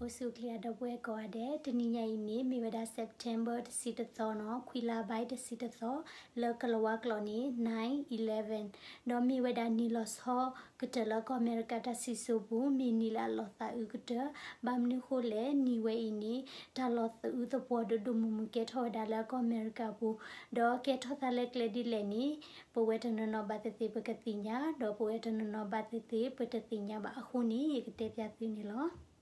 အိၣ်ဆူၣ်ချ့ဒီပုၢ်ဝဲၢ်ကိးဂၤဒဲး, တနံၤညါအံၤန့ၣ် မ့ၢ်ဝဲဒၣ် September တဆံတသီနီၤ, ခွံလါဘၣ်တဆံတသီ, လၢကလၤဝါကျိာ်န့ၣ် nine eleven, ဒီးမ့ၢ်ဝဲဒၣ်နံၣ်လီၤဆီကတၢၢ်လၢကီၢ်အမဲရကၤတၢ်စံၣ်စိၤပူၤ, မ့ၢ်နံၣ်လၢအလီၤသးအုးကတၢၢ်, ဘၣ်မနုၤဃိလဲၣ်, နံၣ်ဝဲအံၤန့ၣ် တၢ်လီၤသးအုးသပှၢ်ဒိၣ်ဒိၣ်မုၢ်မုၢ်ကဲထီၣ်ဝဲဒၣ်လၢကီၢ်အမဲရကၤပူၤ, ဒီးကဲထီၣ်သးလၢကျဲဒ်လဲၣ်န့ၣ် ပဝဲတနီၤနီၤဘၣ်သ့ၣ်သ့ၣ်ပကသ့ၣ်ညါ, ဒီးပဝဲတနီၤနီၤဘၣ်သ့ၣ်သ့ၣ်ပတသ့ၣ်ညါဘၣ်အဃိန့ၣ် ယကတဲပၠးသုန့ၣ်လီၤ.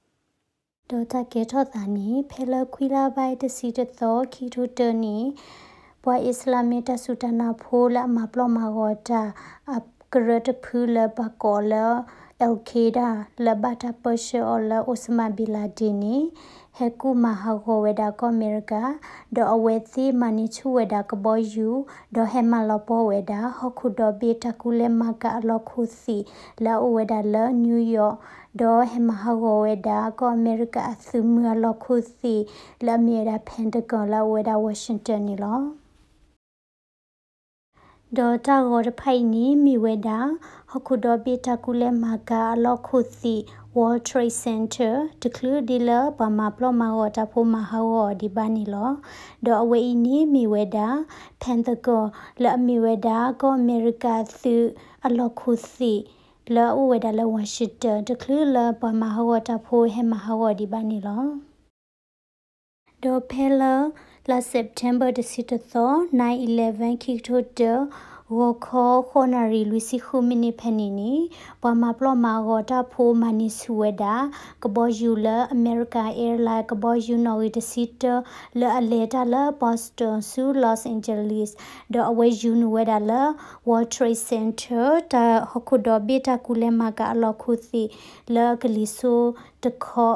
ဒီးတၢ်ကဲထီၣ်သးန့ၣ် ဖဲလၢခွံလါဘၣ်တဆံတသီ ခံကထိတၢန့ၣ် ပှၤအံၣ်စလၣ်မ့ၢ်တၢ်စူၢ်တၢ်နာ်ဖိလၢအမၤပျီမၤဂီၤတၢ် အကရၢတဖုလၢပှၤကိးလၢ Al Qaeda လၢဘၣ်တၢ်ပၢဆှၢအီၤလၢ Osama bin Laden န့ၣ် ဟဲကူၣ်မၤဟးဂီၤဝဲဒၣ်ကီၢ်အမဲရကၤ, ဒီးအဝဲသ့ၣ်မၤန့ၢ်ဆူၣ်ဝဲဒၣ်ကဘီယူၤ, ဒီးဟဲမၤလီၤပှီၢ်ဝဲဒၣ် ဟီၣ်ခိၣ်ဒီဘ့ၣ်တၢ်ကူၣ်လဲၤမၤကၤအလီၢ်ခိၣ်သ့ၣ် လၢအအိၣ်ဝဲဒၣ်လၢ New York, ဒီးဟဲမၤဟးဂီၤဝဲဒၣ်ကီၢ်အမဲရကၤအသုးမုၢ်အလီၢ်ခိၣ်သ့ၣ် လၢအမ့ၢ်ဝဲဒၣ် Pentagon လၢအအိၣ်ဝဲဒၣ် Washington န့ၣ်လီၤ. ဒီးတၢ်ဂီၤတဖၣ်အံၤန့ၣ် မ့ၢ်ဝဲဒၣ် ဟီၣ်ခိၣ်ဒီဘ့ၣ်တၢ်ကူၣ်လဲၤမၤကၤအလီၢ်ခိၣ်သ့ၣ် World Trade Center တချုးဒ်လၢပှၤမၤပျီမၤဂီၤတၢ်ဖိမၤဟးဂီၤအီၤဒံးဘၣ်န့ၣ်လီၤ. ဒီးအဝဲအံၤန့ၣ်မ့ၢ်ဝဲဒၣ် Pentagon လၢအမ့ၢ်ဝဲဒၣ်ကီၢ်အမဲရကၤအသုးအလီၢ်ခိၣ်သ့ၣ် လၢအအိၣ်ဝဲဒၣ်လၢ Washington တချုးလၢပှၤမၤဟးဂီၤတၢ်ဖိဟဲမၤဟးဂီၤဒံးဘၣ်န့ၣ်လီၤ. ဒီးဖဲလၢ လါ September တဆံတသီ nine eleven ခံကထိတၢ ဂီၤခီဃိးနၣ်ရံၣ်လွံၢ်ဆံဃုမံးနံးဖဲန့ၣ်န့ၣ် ပှၤမၤပျီမၤဂီၤတၢ်ဖိမၤန့ၢ်ဆူၣ်ဝဲဒၣ် ကဘီယူၤလၢ American Airlines ကဘီယူၤနီၣ်ဂံၢ်တဆံတၢ လၢအလဲၤတၢ်လၢ Boston ဆူ Los Angeles ဒီးအဝဲယူၤနုာ်ဝဲဒၣ်လၢ World Trade Center တၢ်ဟီၣ်ခိၣ်ဒီဘ့ၣ်တၢ်ကူၣ်လဲၤမၤကၤအလီၢ်ခိၣ်သ့ၣ် လၢအကလံၤစိတခီ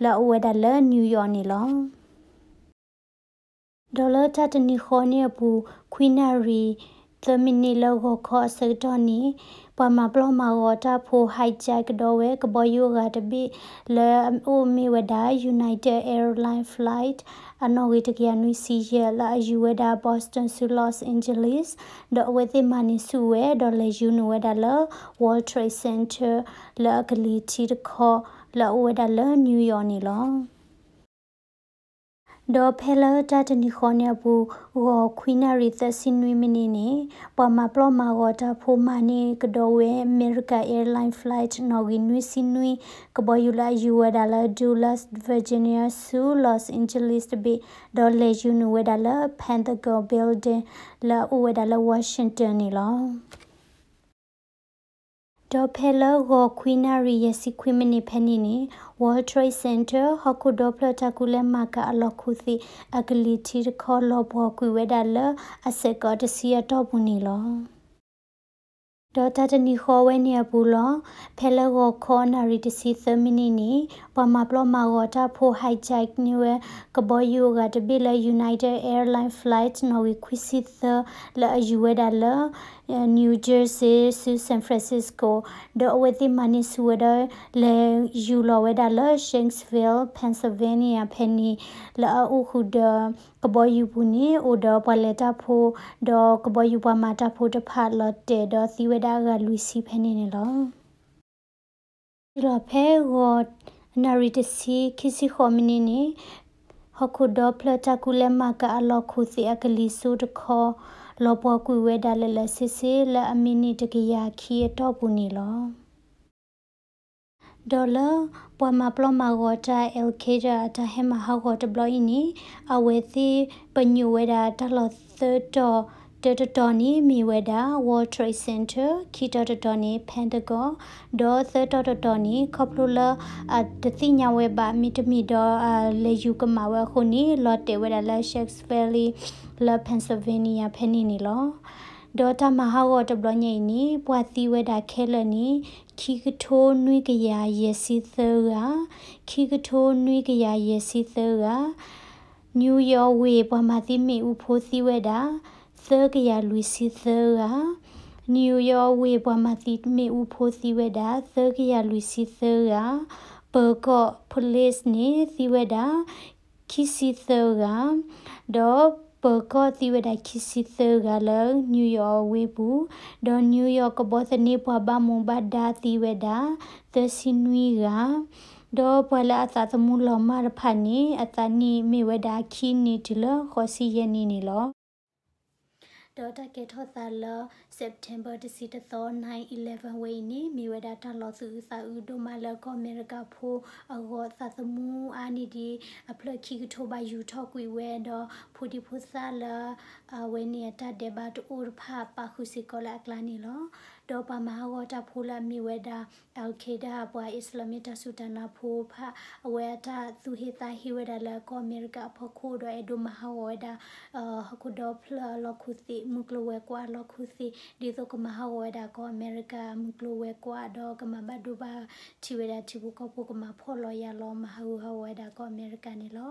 လၢအအိၣ်ဝဲဒၣ်လၢ New York န့ၣ်လီၤ. ဒီးလၢတၢ်တနံၤဃီန့ၣ်အပူၤ ခွံနၣ်ရံၣ် သၢမံးနံးလၢဂီၤခီအဆၢကတီၢ်န့ၣ် ပှၤမၤပျီမၤဂီၤတၢ်ဖိ hijack ကဒီးဝဲကဘီယူၤအဂၤတဘ့ၣ် လၢအအိၣ်မ့ၢ်ဝဲဒၣ် United Airlines flight အနီၣ်ဂံၢ်တကယၤနွံဆံယဲၢ် လၢအယူၤဝဲဒၣ် Boston ဆူ Los Angeles ဒီးအဝဲသ့ၣ်မၤန့ၢ်ဆူၣ်ဝဲ ဒီးလဲၤယူၤနုာ်ဝဲဒၣ်လၢ World Trade Center လၢအကလံၤထံးတခီ လၢအအိၣ်ဝဲဒၣ်လၢ New York န့ၣ်လီၤ. ဒီးဖဲလၢတၢ်တနံၤဃီန့ၣ်အပူၤ ဂီၤခွံနၣ်ရံၣ်သၢဆံနွံမံးနံးန့ၣ် ပှၤမၤပျီမၤဂီၤတၢ်ဖိမၤန့ၢ်ကဒီးဝဲ American Airlines flight နီၣ်ဂံၢ်နွံဆံနွံ ကဘီယူၤလၢအယူၤဝဲဒၣ်လၢ Dulles Virginia ဆူ Los Angeles တဘ့ၣ် ဒီးလဲၤယူၤနုာ်ဝဲဒၣ်လၢ Pentagon Building လၢအအိၣ်ဝဲဒၣ်လၢ Washington န့ၣ်လီၤ. ဒီးဖဲလၢဂီၤခွံနၣ်ရံၣ်ယဲၢ်ဆံခွံမံးနံးဖဲန့ၣ်န့ၣ် World Trade Center ဟီၣ်ခိၣ်ဒီဖျၢၣ်တၢ်ကူၣ်လဲၤမၤကၤအလီၢ်ခိၣ်သ့ၣ် အကလံၤထံးတခီလီၤပှီၢ်ကွံာ်ဝဲဒၣ်လၢအစဲးကီးတဆံအတီၢ်ပူၤန့ၣ်လီၤ. ဒီးတၢ်တနံၤဃီဝဲန့ၣ်အပူၤလီၤ. ဖဲလၢဂီၤခီနၣ်ရံၣ်တဆံသၢမံးနံးန့ၣ် ပှၤမၤပျီမၤဂီၤတၢ်ဖိ hijack န့ၢ်ဝဲ ကဘီယူၤအဂၤတဘ့ၣ်လၢ United Airlines flight နီၣ်ဂံၢ်ခွံဆံသၢ လၢအယူၤဝဲဒၣ်လၢ New Jersey ဆူ San Francisco ဒီးအဝဲသ့ၣ်မၤန့ၢ်ဆူၣ်ဝဲဒီး လဲၤယူၤလီၤဝဲဒၣ်လၢ Shanksville Pennsylvania ဖဲန့ၣ် လၢအအိၣ်ဃုာ်ဒီး ကဘီယူၤပူၤန့ၣ် အိၣ်ဒီးပှၤလဲၤတၢ်ဖိ ဒီးကဘီယူၤပှၤမၤတၢ်ဖိတဖၣ်လီၤတဲာ်ဒီးသံဝဲဒၣ်အဂၤလွံၢ်ဆံဖဲန့ၣ်န့ၣ်လီၤ. ဒီးဖဲဂီၤနၣ်ရံၣ်တဆံခံဆံဃိးမံးနံးန့ၣ် ဟီၣ်ခိၣ်ဒီဖျၢၣ်တၢ်ကူၣ်လဲၤမၤကၤအလီၢ်ခိၣ်သ့ၣ်အကလံၤစိတခီ လီၤပှီၢ်ကွံာ်ဝဲဒၣ်လၢာ်လၢာ်ဆ့ဆ့လၢအမံးနံးတကယၤခံအတီၢ်ပူၤန့ၣ်လီၤ. ဒီးလၢပှၤမၤပျီမၤဂီၤတၢ် Al Qaeda အတၢ်ဟဲမၤဟးဂီၤတဘျီအံၤန့ၣ် အဝဲသ့ၣ်ပညိၣ်ဝဲဒၣ်တၢ်လီၢ်သၢတီၤ, တၢတတီၤန့ၣ်မ့ၢ်ဝဲဒၣ် World Trade Center, ခံတီၤတတီၤန့ၣ် Pentagon, ဒီးသၢတီၤတတီၤန့ၣ် ခီဖျိလၢ အတသ့ၣ်ညါဝဲဘၣ် မ့တမ့ၢ်ဒီး လဲၤယူၤကမၣ်ဝဲအဃိန့ၣ် လီၤတဲာ်ဝဲဒၣ်လၢ Shanksville လၢ Pennsylvania ဖဲန့ၣ်န့ၣ်လီၤ. ဒီးတၢ်မၤဟးဂီၤတဘျီညါအံၤန့ၣ် ပှၤသံဝဲဒၣ်ခဲလၢာ်န့ၣ် ခံကထိနွံကယၤယဲၢ်ဆံသၢဂၤ, ခံကထိနွံကယၤယဲၢ်ဆံသၢဂၤ, New York ဝ့ၢ်ပှၤမၤသံမ့ၣ်အူဖိသံဝဲဒၣ် သၢကယၤလွံၢ်ဆံသၢဂၤ, New York ဝ့ၢ်ပှၤမၤသံမ့ၣ်အူဖိသံဝဲဒၣ် သၢကယၤလွံၢ်ဆံသၢဂၤ, ပၢၤကီၢ် police န့ၣ်သံဝဲဒၣ် ခံဆံသၢဂၤ, ဒီးပၢၤကီၢ်သံဝဲဒၣ်ခံဆံသၢဂၤလၢ New York ဝ့ၢ်ပူၤ, ဒီး New York ကဘီသန့ပှၤဘၣ်မူဘၣ်ဒါသံဝဲဒၣ် သၢဆံနွံဂၤ, ဒီးပှၤလၢအသးသမူလီၤမၢ်တဖၣ်န့ၣ် အသးနံၣ်မ့ၢ်ဝဲဒၣ်ခံနံၣ်တုၤလၢဃိးဆံယဲၢ်နံၣ်န့ၣ်လီၤ. ဒီးတၢ်ကဲထီၣ်သးလၢ September တဆံတသီ nine eleven ဝဲအံၤန့ၣ် မ့ၢ်ဝဲဒၣ်တၢ်လီၤသူၣ်အုးသးအုးဒိၣ်မးလၢကီၢ်အမဲရကၤဖိအဂီၢ် သးသမူအါန့ၢ်ဒံး အဖျၢၣ်ခံကထိဘၣ်ယူၤထီၣ်ကွံာ်ဝဲ ဒီးဖိဒံဖိသၣ်လၢ အဝဲန့ၣ်အတၢ်ဒဲးဘးတအိၣ်တဖၣ်ပာ်ဃုာ်စ့ၢ်ကီးလၢအကျါန့ၣ်လီၤ. ဒီးပှၤမၤဟးဂီၤတၢ်ဖိလၢအမ့ၢ်ဝဲဒၣ် al Qaeda ပှၤအံၣ်စလၣ်မ့ၣ်တၢ်စူၢ်တၢ်နာ်ဖိတဖၣ် အဝဲအတၢ်သူၣ်ဟ့သးဟ့ဝဲဒၣ်လၢကီၢ်အမဲရကၤအဖီခိၣ် ဒီးအဲၣ်ဒိးမၤဟးဂီၤဝဲဒၣ် ဟီၣ်ခိၣ်ဒီဖျၢၣ်အလီၢ်ခိၣ်သ့ၣ် မုၢ်ကျိၤဝဲၤကွာ်အလီၢ်ခိၣ်သ့ၣ် ဒ်သိးကမၤဟးဂီၤဝဲဒၣ်ကီၢ်အမဲရကၤမုၢ်ကျိၤဝဲၤကွာ် ဒီးကမၤဘၣ်ဒိဘၣ်ထံးဝဲဒၣ်ထံဖိကီၢ်ဖိ ကမၤဖှီၣ်လီၤယာ်လီၤ မၤဟးဂူာ်ဟးဂီၤဝဲဒၣ်ကီၢ်အမဲရကၤန့ၣ်လီၤ.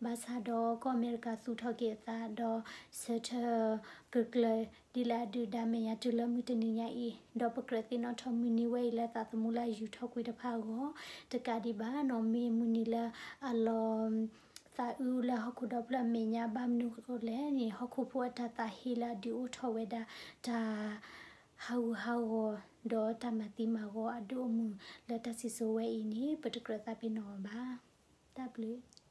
ဘၣ်ဆၣ်ဒီးကီၢ်အမဲရကၤသူၣ်ထီၣ်က့ၤအသး ဒီးဆၢထၢၣ်ကကျၢၤဒ်လၢအဒုၣ်ဒါမဲာ်ညါတုၤလၢမုၢ်တနံၤညါအံၤ ဒီးပကြၢးသ့ၣ်နီၣ်ထီၣ်မုၢ်နံၤဝဲအံၤလၢသးသမူလၢအယူၤထီၣ်ကွံာ်တဖၣ်အဂီၢ် တကးဒံးဘၣ်နီၢ် မ့ၢ်မုၢ်နံၤလၢအလီၤသးအုးလၢဟီၣ်ခိၣ်ဒီဖျၢၣ်အမဲာ်ညါ ဘၣ်မနုၤအဃိလဲၣ်န့ၣ် ဟီၣ်ခိၣ်ဖိအတၢ်သးဟ့လၢအဒုးအိၣ်ထီၣ်ဝဲဒၣ် တၢ်ဟးဂူာ်ဟးဂီၤ ဒီးတၢ်မၤသံမၤဂီၤအဒိၣ်အမုၢ်လၢတၢ်စံၣ်စိၤဝဲအံၤန့ၣ် ပတကြၢးသးပ့ၤနီၣ်အီၤဘၣ်. တၢ်ဘျုး